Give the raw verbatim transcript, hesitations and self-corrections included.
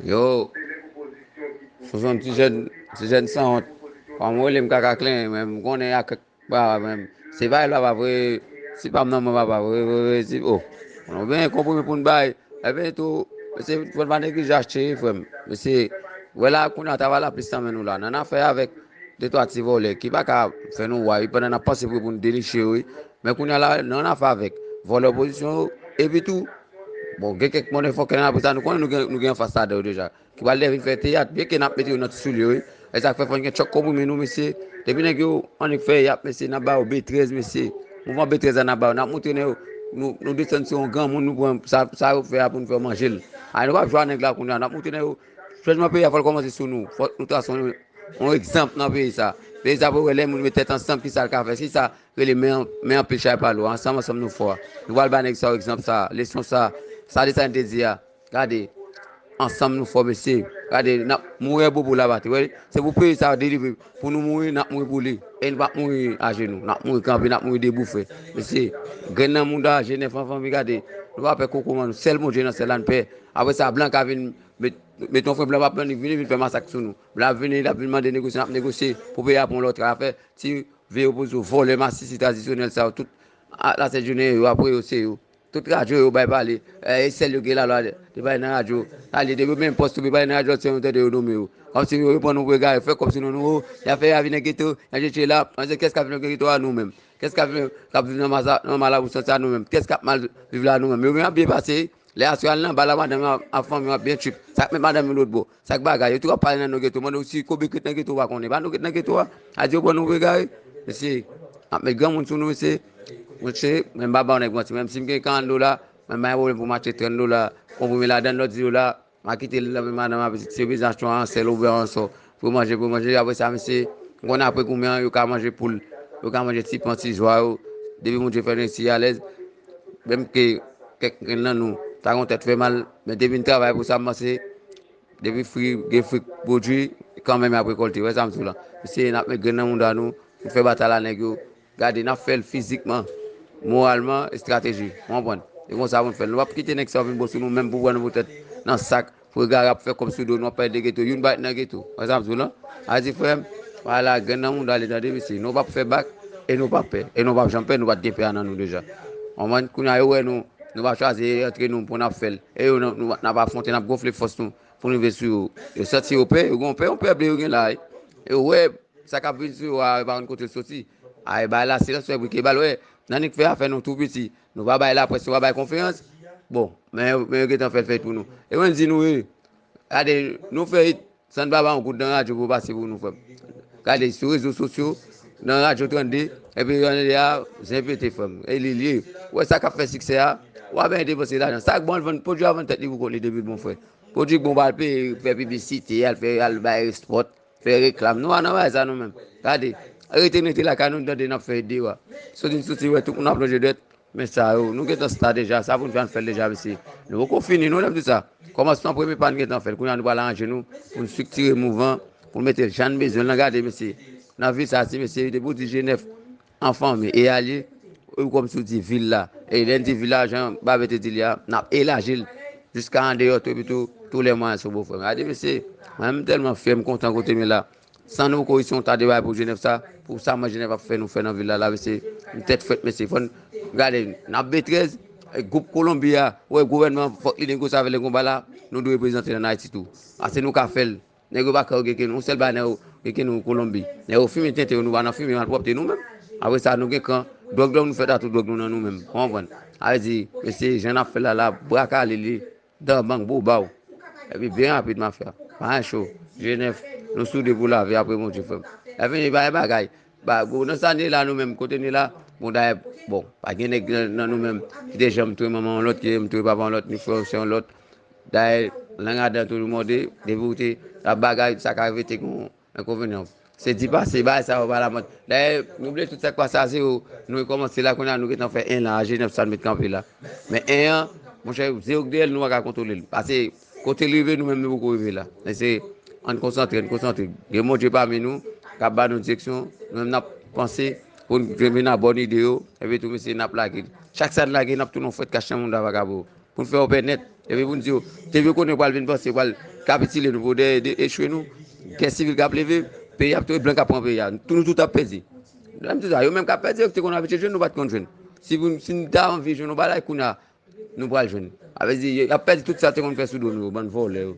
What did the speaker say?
Yo, sou son ti jèn, ti jèn sanwont. Pa m rele m Kaka Klen, men m konnen ak Papa menm. Se pa l papa vre, se pa m nan mwen papa vre, vre, vre, se, oh. Nou byen konprime pou n bay. Ebyen tou, mesye, fò n pa neglije achte, frè m. Mesye, wè la, kounye a, travay la plis nan men nou la. Nan afè avèk de twa ti vòlè ki pa ka fè nou wa, wi, pandan n ap panse pou, pou n deniche yo, wi. Men kounye a la, nan afè avèk vòlè opozisyon yo, epi tou, bon, gen kèk mòne fòkè nan, apre sa, nou konnen nou gen, nou gen anfas ladan yo deja. Ki pral lè vin fè teyat, byen ke n ap mete yo nan ti soulye, wi. E sa k fè fò n gen chòk konprime nou, mesye. Depi nèg yo annik fè yap, mesye, n ap ba yo B trèz, mesye. Mouvman B trèz la n ap ba yo, n ap montre nèg yo, nou, nou desann sou yon granmoun, nou pran sa, sa yo fè a pou nou fè yo manje l. Ay, nou p ap jwe a nèg la kounye a, n ap montre nèg yo, chanjman peyi a fò l kòmanse sou nou. Fòk nou trase yon, yon egzanp nan peyi sa. Peyi sa pou wè lè moun met tèt ansanm, ki sa l ka fè. Si sa rele men, men anpil chay pale, ansanm, ansanm nou fò. Nou pral ba nèg sa yo egzanp sa, leson sa, sa Desalin te di a. Gade, ansanm nou fò, mesye. Gade, n ap mouri bobo la bati, wè. Se pou peyi sa a delivre. Pou nou mouri, n ap mouri pou li. E nou p ap mouri ajenou. N ap mouri kanpe, n ap mouri debout, frè. Mesye, grenn nan mouda, jenèf an fanmi, gade. Nou pa pè kokoman, nou sèl Bondye nan syèl la n pè. Apre sa, blan ka vin met, met yon fren, blan p ap vini, vini, vin fè masak sou nou. Blan ap vini, l ap vin mande negosye, n ap negosye. Pou peyi a pran lòt afè. Ti vye opozisyon, vòlè, masisi tradisyonèl sa yo, tout a, lasèt jounen yo, apre yo, se yo. Tout radyo yo bay pale. Eh, e sèl yo gen lalwa de, de bay nan radyo. Ale, depi yo menm pòs tou, bay nan radyo, se yo tande yo nonmen yo. Kòmsi yo pran nou pou egare, fè kòmsi nou, nou, y ap fè lavi nan geto, y ap jete la, panse kès k ap viv nan geto a nou menm. Kès k ap viv, k ap viv nan masa, nan malabou santi a nou menm. Kès k ap mal viv la nou menm. Yo menm ap byen pase, lè aswè al nan bal la, madanm yo ap, ap fanmi yo ap byen trip. Sa k met madanm yo lòt bò. Sa k bagay, yo tou ap pale nan non geto, mande w si kobe k ret nan geto ou pa konnen. Pa nou k ret nan geto a. A di yo pran nou pou egare. Mesye, ap met granmoun sou nou, mesye. Monchè, men m pa ba w nèg manti. Menm si m gen karant dola, men m pa gen pwoblèm pou m achte trant dola, konprime ladann lòt di dola, m a kite l nan men madanm ak pitit. Si yo bezwen achte yon ansèl oubyen yon sò pou yo manje, pou yo manje. Apre sa, mesye, m konnen apre goumen an, yo ka manje poul, yo ka manje ti pan, ti zwa yo. Depi Bondye fè nou resi alèz, menm ke kèk grenn nan nou ta gon tèt fè mal, men depi n travay pou sa, m panse depi fri, gen fri k pwodui, kanmenm y ap rekòlte. Wè sa m di w la. Mesye, n ap met grenn nan mouda nou, pou fè batay la nèg yo. Gade, n ap fè l fizikman, moralman, estrateji. Ou konprann? E konsa pou n fè l. Nou p ap kite nèg sa yo vin bon sou nou, menm pou pran nou poutèt nan sak, pou egare ap fè kòb sou do nou, ap pale de geto. Youn pa ret nan geto. Wè sa m di w la? A di frè m, wala, grenn nan mouda li tande, mesye. Nou p ap fè bak, e nou p ap pè. E nou p ap janm pè, nou pa t gen pè a nan nou deja. Ou konprann? Kounye a, yo wè nou, nou pa chwazi antre nou pou n ap fè l. E yo, nou, nou, n ap afwonte, n ap gonfle fòs nou. Pou n rive sou yo. Yo santi yo pè, yo gen pè, yon pè ble yo gen la, wi. Yo wè sa k ap vin sou yo a, yo pa konn kote l soti. A, e bay la, silans fè bri ke bal, wè. N annik fè afè nou tou piti. Nou pa bay laprès, nou pa bay konferans. Bon, men, men yo gentan fè l fèt pou nou. E mwen di nou, wi, gade, nou fè it, san n pa ba yon goud nan radyo pou pase pou nou, frè m. Gade, sou rezo sosyo, nan radyo trannde, epi trannde a, zen pete, frè m. E li l ye. Wè sa k ap fè siksè a, w ap byen depanse lajan. Sa k bon, l vann, pwodui a vann tèt li pou kont li depi l bon, frè. Pwodui k bon, ba al peye, fè piblisite, al fè, al bay espòt, fè reklam. Nou pa nan bagay sa nou menm. Gade, rete n rete lakay nou, n tande n ap fè deyò a. Soti n soti, wè tout moun ap lonje dwèt. Men sa yo, nou gentan sta deja, sa pou n fè, n fè l deja, mesye. Nou poko fini, non, lè m di sa. Kòmansman premye pa n gentan fè l. Kounye a nou pral aranje nou, pou n estriktire mouvman, pou n mete l jan n bezwen l lan, gade, mesye. Nan vi sa, ti mesye, depi w di G nèf, an fanmi e alye, ou kòmsi w di vil la. E lè n di vil la, jan Babe te di l ye a, n ap elaji l jiska andeyò tou, epi tou, tous les moyens sont bons, frè m. Gade, mesye, mwen, m tèlman fyè, m kontan kote m ye la. San nou, poko isi yon ta de bagay pou G nèf sa, pou sa mwen G nèf ap fè nou fè nan vil la, la, mesye, m tèt frèt, mesye, fò n gade, n ap B trèz, e gwoup Kolonbi a, wè, gouvènman, fòk li negosye avè nèg konba la, nou dwe reprezante ann Ayiti tou. Paske nou ka fè l. Nèg yo pa ka yo gen ke nou, yon sèl bagay nèg yo gen ke nou Kolonbi. Nèg yo fimen tenten yo, nou pa nan fimen malpwòpte nou menm. Apre sa, nou gen kan, dwòg, dwòg nou fèt a tou, dwòg nou nan nou menm. Ou konprann? A vle di, mesye, jan n ap fè l la, la, bra kale li, dan bang, bobaw. Epi byen rapid, mafya. Pa gen cho. G nèf, nou soude pou lavi apre Bondye, frè m. Lè fini, pa gen bagay. Ba, bon, nan sa n ye la, nou menm, kote n ye la, bon, dayè, bon, pa gen nèg nan, nan nou menm ki te janm touye manman yon lòt, ki te janm touye papa yon lòt, ni frè ou sè yon lòt. Dayè, lang adan tou, nou mòde, depi w te ap bagay, sa ka rive te gen yon enkonvenyan. Se di pase, bagay sa yo pa lamòd. Dayè, nou bliye tout sa k pase a zewo, nou rekòmanse la, kounye a nou gentan fè en la, a G nèf sa n met kanpe la. Men en an, monchè, zewo k dèyè l, nou pa ka kontwole l. Pase, kote l rive, nou menm nou poko rive la. Men se, ann konsantre, ann konsantre. Gen Bondye pami nou, k ap ba nou direksyon, nou menm n ap panse pou n vin a bòn ide yo, epi tou, mesye, n ap lage l. Chak sa n lage, n ap tounen yon frèt kach nan mouda vakabon. Pou n fè yo pè nèt. Epi pou n di yo, te vle konnen pral vin panse pral kapitile nou pou de, de echwe nou. Gè sivil k ap leve, peyi ap tou blan k ap pran peyi a. Tou nou tout ap pèdi. Menm tout sa, yo menm k ap pèdi, yo ki te konn abitye jwenn, nou pa t konn jwenn. Si pou si n ta anvi jwenn yon bagay kounye a, nou pral jwenn. A vle di, y ap pèdi tout sa te konn fè sou do nou, yo, bann vòlè yo.